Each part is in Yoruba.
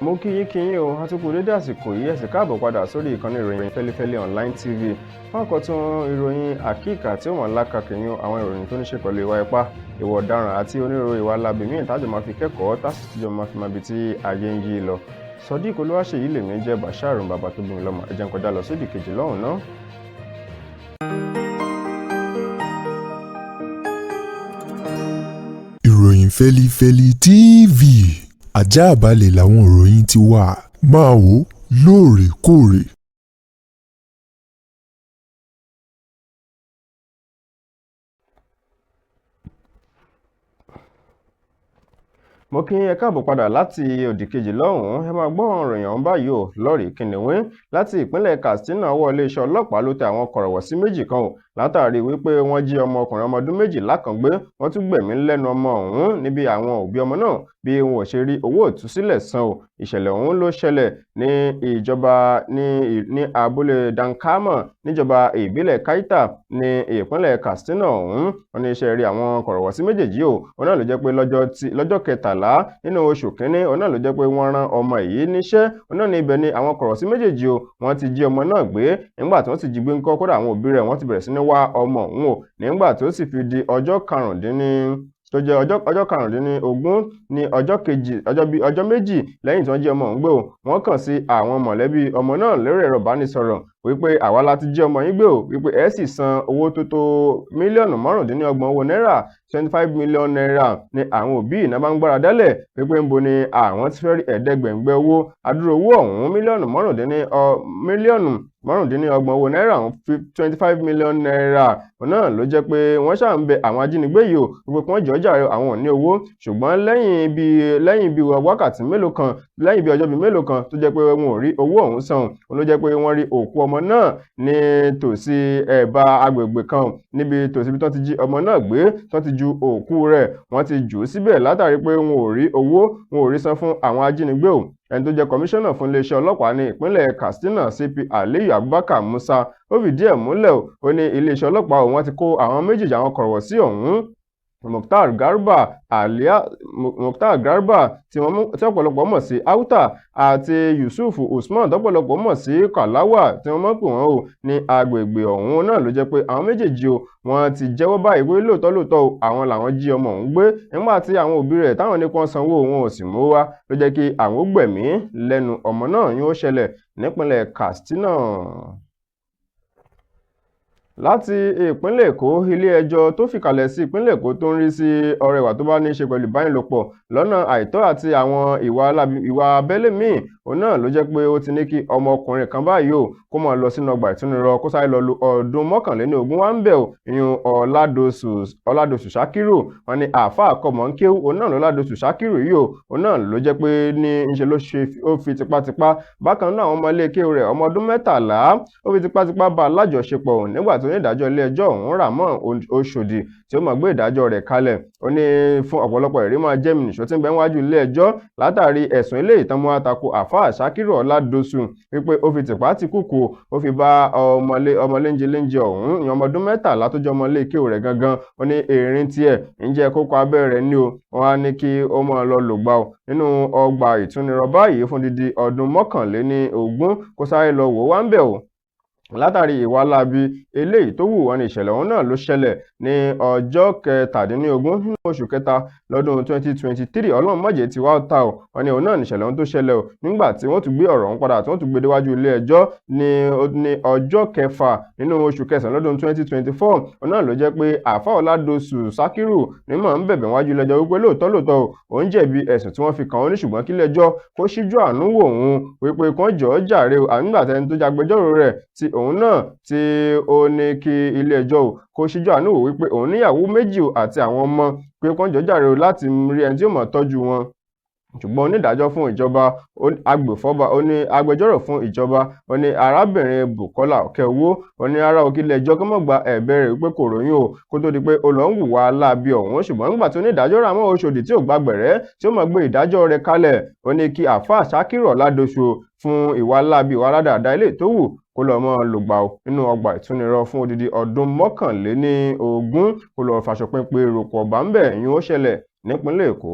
Mo kí yín, kí yín o, àtúkù dédé àsìkò yìí. Ẹ sì káàbọ̀ padà sórí ìkànnì ìròyìn Fẹ́lifẹ́li Online TV fún àkọ́tún ìròyìn àkíkà tí ó wọ̀n lákàkìyàn àwọn ìròyìn tó ní ṣe pẹ̀lú ìwà ipá, ìwà ọ̀daràn àti onírúurú ìwà láabi míì tájọ máa fi kẹ́kọ̀ọ́, tásìtìjọ máa fi máa bi tí ayé ń yí lọ. Sodiq Olúwaṣèyí lèmi jẹ́, Bashir bàbá tó bí mi lọ́mọ. Ẹ jẹ́ n kọjá lọ sódì kejì lọ́hùn náà. Ìròyìn Fẹ́lifẹ́li TV, ajáàbalẹ̀ làwọn ìròyìn ti wà, máa wò lóòrèkóòrè. Mo kí yín, ẹ káàbọ̀ padà láti òdì kejì lọ́hùn-ún. Ẹ máa gbọ́ ìròyìn ọ̀hún báyìí o. Lọ́ọ̀rì kìnìún láti ìpínlẹ̀ Katsina, ọwọ́ iléeṣẹ́ ọlọ́pàá ló tẹ àwọn kọ̀rọ̀wọ̀sí méjì kan o, látàrí wípé wọ́n jí ọmọkùnrin ọmọ ọdún 12 kan gbé, wọ́n tún gbẹ̀mí lẹ́nu ọmọ ọ̀hún níbi àwọn òbí ọmọ náà bí wọn ò ṣe rí owó ìtúsílẹ̀ san o. Ìṣẹ̀lẹ̀ ọ̀hún ló ṣẹlẹ̀ ní ìjọba ní abúlé Dankama níjọba ìbílẹ̀ Kaita ní ìpínlẹ̀ Katsina ọ̀hún. Wọ́n ní iṣẹ́ rí àwọn kọ̀rọ̀wọ̀sí méjèèjì o, òun náà ló jẹ́ pé lọ́jọ́ kẹtàlá nínú oṣù kínní, òun náà ló jẹ́ pé wọ́n rán ọmọ yìí níṣẹ́. Òun náà ní ibẹ̀ ni àwọn kọ̀rọ̀wọ̀sí méjèèjì o, wọ́n ti jí ọmọ náà gbé. Nígbà tí wọ́n sì jí gbé ńkọ́, kódà àwọn òbí rẹ̀ wọ́n ti bẹ̀rẹ̀ sí ní wá ọmọ ọ̀hún o. Nígbà tó sì fi di ọjọ́ karùndínní tó jẹ́ ọjọ́ 15 ní ọjọ́ kejì, ọjọ́ bíi ọjọ́ méjì lẹ́yìn tí wọ́n jí ọmọ ọ̀hún gbé o, wọ́n kàn sí àwọn mọ̀lẹ́bí ọmọ náà lórí ẹ̀rọ ìbánisọ̀rọ̀ wípé àwa la ti jí ọmọ yín gbé o, wípé ẹ sì san owó tó tó mílíọ̀nù 25 owó náírà, 25 million naira, ní àwọn òbí ìná bá ń gbára dálẹ̀ wípé ńbo ni àwọn ti fẹ́ rí ẹ̀ẹ́dẹ́gbẹ̀ngbẹ̀ owó adúrò owó ọ̀hún, mílíọ̀nù 25 owó náírà, 25 million naira. Òun náà ló jẹ́ pé wọ́n ṣáà ń bẹ àwọn ajínigbé yìí o wípé kí wọ́n jọ̀ọ́ jàre, àwọn ò ní owó. Ṣùgbọ́n lẹ́yìn bíi wákàtí mélòó kan, lẹ́yìn bíi ọjọ́ bíi mélòó kan tó jẹ́ pé wọn ò rí owó ọ̀hún san, òun ló jẹ́ pé wọ́n rí òkú ọmọ náà ní tòsí ẹ̀bá agbègbè kan níbi tòsí ibi tó ti jí ọmọ náà gbé, tó ti ju òkú rẹ̀, wọ́n ti jù ú síbẹ̀ látàrí pé wọn ò rí owó, wọn ò rí san fún àwọn ajínigbé o. Ẹni tó jẹ́ kọmíṣánná fún iléeṣẹ́ ọlọ́pàá ní ìpínlẹ̀ Katsina, CP Aliyu Abubakar Musa, ó fìdí ẹ̀ múlẹ̀ o. Ó ní iléeṣẹ́ ọlọ́pàá òun wọ́n ti kó àwọn méjèèjì, àwọn kọ̀rọ̀wọ̀ sí ọ̀hún, Mukhtar Garba alia Mukhtar Garba tí wọ́n tí ọ̀pọ̀lọpọ̀ mọ̀ sí Auta, àti Yusuf Usman tọ́pọ̀lọpọ̀ mọ̀ sí Kalawa, tí wọ́n mọ̀ pé wọ́n o ní agbègbè ọ̀hún. Náà ló jẹ́ pé àwọn méjèèjì o, wọ́n ti jẹ́wọ́ báyìí pé lóòótọ́ lóòótọ́ o, àwọn làwọn jí ọmọ ọ̀hún gbé. Nígbà tí àwọn òbí rẹ̀ táwọn ní kí wọ́n sanwó, wọn ò sì mú wá, ló jẹ́ kí àwọn ó gbẹ̀mí lẹ́nu ọmọ náà. Yóò ṣẹlẹ̀ nípínlẹ̀ Katsina. Láti ìpínlẹ̀ Èkó, ilé-ẹjọ́ tó fìkàlẹ̀ sí ìpínlẹ̀ Èkó tó ń rí sí ọ̀rọ̀ ìwà tó bá ní í ṣe pẹ̀lú ìbánilòpọ̀ lọ́nà àìtọ́ àti àwọn ìwà abẹ́lé míì, òun náà ló jẹ́ pé ó ti ní kí ọmọkùnrin kan báyìí o kó máa lọ sínú ọgbà ìtúnirọ, kó sáré lọ lu ọdún 21 wá ń bẹ̀ o. Ìyún Ọ̀làdọ̀sù Ṣakiru. Wọn ní àáfàá kọmọ̀ ń kéwú, òun náà lọ́ládọ̀sù Ṣakiru yìí o. Òun náà ló jẹ́ pé ní ńṣe ló ṣe ó fi tipátipá bákan náà àwọn ọmọ ilé kéwú rẹ̀, ọmọ ọdún 13, ó fi tipátipá bá a lájọṣepọ̀. Nígbà tó ní ìdájọ́ ilé ẹjọ́ ọ̀hún Ramon Oṣòdì tí ó máa gbé ìdájọ́ rẹ̀ kalẹ̀, ó ní fún ọ̀pọ̀lọpọ̀ ẹ̀rí máa jẹ́ mi nìṣó tí ń bẹ níwájú ilé ẹjọ́ látàrí ẹ̀sùn ilé ìtànmú àtakò àáfàá Ṣakiru Ọ̀làdọ̀sù wípé ó fi tìpátìkúùkù ó fi bá ọmọ léńjeléńje ọ̀hún, ìyẹn ọmọ ọdún 13 tó jẹ́ ọmọ ilé kéwú rẹ̀ gangan. Ó ní erin tiẹ̀ ń jẹ́ kókó abẹ́ rẹ̀ ní o, wọ́n á ní kí ó máa lọ lògbà o nínú ọgbà ìtúnirọ̀ báyìí fún dídí ọdún 21, kó sáré lọ wò wá ń bẹ̀ o látàrí ìwà láabi eléyìí tó wù wọ́n. Ní ìṣẹ̀lẹ̀ ọ̀hún náà ló ṣẹlẹ̀ ní ọjọ́ 17 nínú oṣù kẹta lọ́dún 2023. Ọlọ́run mọ̀jẹ̀ tí wàá ta o. Wọ́n ní òun náà níṣẹ̀lẹ̀ ọ̀hún tó ṣẹlẹ̀ o. Nígbà tí wọ́n tún gbé ọ̀rọ̀ ọ̀hún padà, tí wọ́n tún gbé déwájú ilé ẹjọ́ ní ọjọ́ kẹfà nínú oṣù kẹsàn-án lọ́dún 2024, òun náà ló jẹ́ pé àáfà Ọ̀làdọ̀sù Ṣakiru ní mọ̀ ń bẹ̀bẹ̀ wájú ilé ẹjọ́ wípé lóòótọ́ lóòótọ́ o, òun jẹ̀bi ẹ̀sùn tí wọ́n fi kàn án ní, ṣùgbọ́n kí ilé ẹjọ́ kó ṣíjú àánú wò òun wípé kán jọ̀ọ́ jàre o. Ànígbà tẹni tó jagbẹjọ́rò rẹ̀ tí òun náà tí ó ní kí ilé ẹjọ́ o kó ṣíjú àánú wò wípé òun níyàwó méjì o àti àwọn ọmọ, pé kán jọ̀ọ́ jàre o láti rí ẹni tí ó máa tọ́jú wọn. Ṣùgbọ́n onídàájọ́ fún ìjọba, agbèfọ́ba, ó ní agbẹjọ́rò fún ìjọba, ó ní arábìnrin Bukola Ọ̀kẹ́owó, ó ní ará òkè ilé ẹjọ́ kó má gba ẹ̀bẹ̀ rẹ̀ wípé kò ròyìn o kó tó di pé ó lọ ń hùwà láabi ọ̀hún. Ṣùgbọ́n nígbà tí onídàájọ́ Ramon Oṣòdì tí ò gba gbẹ̀rẹ́ tí ó máa gbé ìdájọ́ rẹ̀ kalẹ̀, ó ní kí àáfàá Ṣakiru Ọ̀làdọ̀sù fún ìwà láabi, ìwà aládàáda ilé tó wù, kó lọ́ọ́ mọ́ lògbà o nínú ọgbà ìtúnirọ̀ fún odidi ọdún 21, kó lọ́ọ́ fàṣọ pínpín rògbò ọ̀bà ń bẹ̀. Yín ó ṣẹlẹ̀ nípínlẹ̀ Èkó.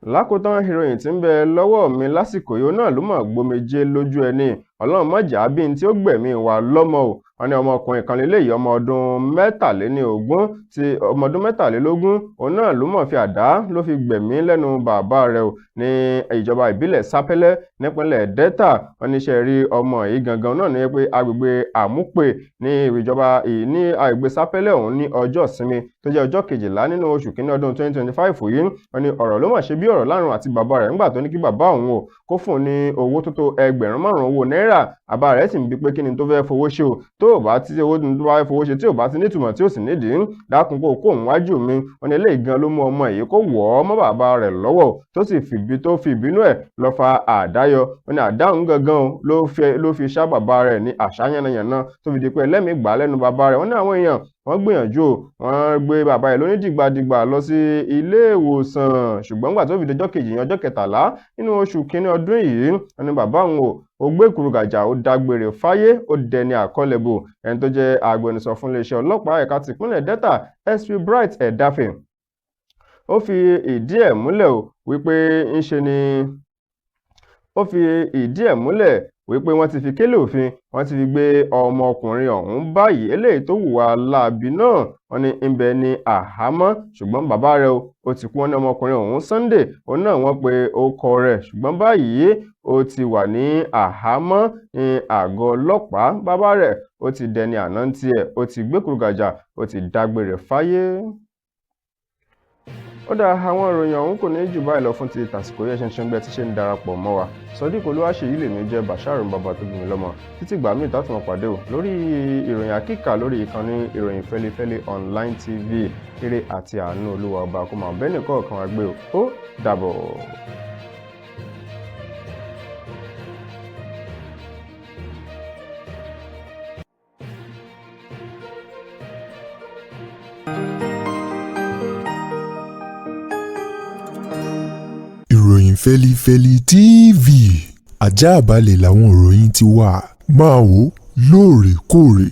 Lákòótán, ìròyìn tí ń bẹ lọ́wọ́ mi lásìkò yìí náà ló mọ̀ gbomijé lójú ẹni. Ọlọ́run mọ̀jà bí n tí ó gbẹ̀mí wa lọ́mọ o. Wọ́n ní ọmọkùnrin kan lélẹ́yìí, ọmọ ọdún 23 ti ọmọ ọdún 23, òun náà ló mọ̀ fi àdá ló fi gbẹ̀mí lẹ́nu bàbá rẹ̀ o ní ìjọba ìbílẹ̀ Sápẹ́lẹ́ nípínlẹ̀ Delta. Wọ́n ní ṣe rí ọmọ yìí gangan náà ní pé agbègbè Àmúpè ní ìjọba ní agbègbè Sápẹ́lẹ́ ọ̀hún ní ọjọ́ ìsinmi tó jẹ́ ọjọ́ 12 nínú oṣù kínní ọdún 2025 yìí. Wọ́n ní ọ̀rọ̀ ló mọ̀ ṣe bí ọ̀rọ̀ láàrin àti bàbá rẹ̀ nígbà tó ní kí bàbá òun o kó fún un ní owó tó tó 5,000 owó náírà. Bàbá rẹ̀ sì ń bi pé kí ni tó fẹ́ fowó ṣe o, tó ò bá ti owó tó bá fẹ́ fowó ṣe tí ò bá ti nítumọ̀ tí ò sì nídìí, dákun kó kó òun wájú mi. Wọ́n ní eléyìí gan ló mú ọmọ yìí kó wọ̀ ọ́ mọ́ bàbá rẹ̀ lọ́wọ́, tó sì fìbí tó fi ìbínú ẹ̀ lọ fa àdá yọ. Wọ́n ní àdá òun gangan ló fi ṣá bàbá rẹ̀ ní àṣà yánnayànna tó fi di pé ẹlẹ́mìí gbà lẹ́nu bàbá rẹ̀. Wọ́n ní àwọn èèyàn wọ́n gbìyànjú, wọ́n gbé bàbá rẹ̀ lóní dìgbàdìgbà lọ sí ilé ìwòsàn, ṣùgbọ́n nígbà tó fi dọjọ́ kejì yẹn, ọjọ́ 13 nínú oṣù kínní ọdún yìí, wọ́n ní bàbá òun ó gbé kùrùgàjà, ó dágbére fáyé, ó dẹni àkọlẹ̀bò. Ẹni tó jẹ́ agbẹnusọ fún iléeṣẹ́ ọlọ́pàá ẹ̀ka tìpínlẹ̀ Delta, SP Bright Edafe, ó fi ìdí ẹ̀ múlẹ̀ o wípé ńṣe ni ó fi ìdí ẹ̀ múlẹ̀ wípé wọ́n ti fi kélé òfin, wọ́n ti fi gbé ọmọkùnrin ọ̀hún báyìí eléyìí tó hùwà láabi náà. Wọ́n ní ń bẹ ní àhámọ́, ṣùgbọ́n bàbá rẹ̀ ó ti kú. Wọ́n ní ọmọkùnrin ọ̀hún Sunday, òun náà wọ́n pe orúkọ rẹ̀, ṣùgbọ́n báyìí ó ti wà ní àhámọ́ ní àgọ́ ọlọ́pàá. Bàbá rẹ̀ ó ti dẹni àná ń tiẹ̀, ó ti gbé kùrùgàjà, ó ti dágbére fáyé. Ó dá àwọn ìròyìn ọ̀hún kò ní jù báyìí lọ fún ti tàsìkò yẹ ṣinṣin gbẹ tí ṣe ń darapọ̀ mọ́ wa. Sodiq Olúwaṣèyí lèmi jẹ́, Bashir bàbá tó bí mi lọ́mọ. Títí gbà míì tá tún máa pàdé o lórí ìròyìn àkíkà lórí ìkànnì ìròyìn Fẹ́lifẹ́li Online TV. Ire àti àánú Olúwa ọba kó máa bẹ́ẹ̀ nìkọ̀ọ̀kan wa gbé o. Ó dàbọ̀. Ìròyìn Fẹ́lifẹ́li TV, ajáàbalẹ̀ làwọn ìròyìn ti wà. Máa wò lóòrèkóòrè.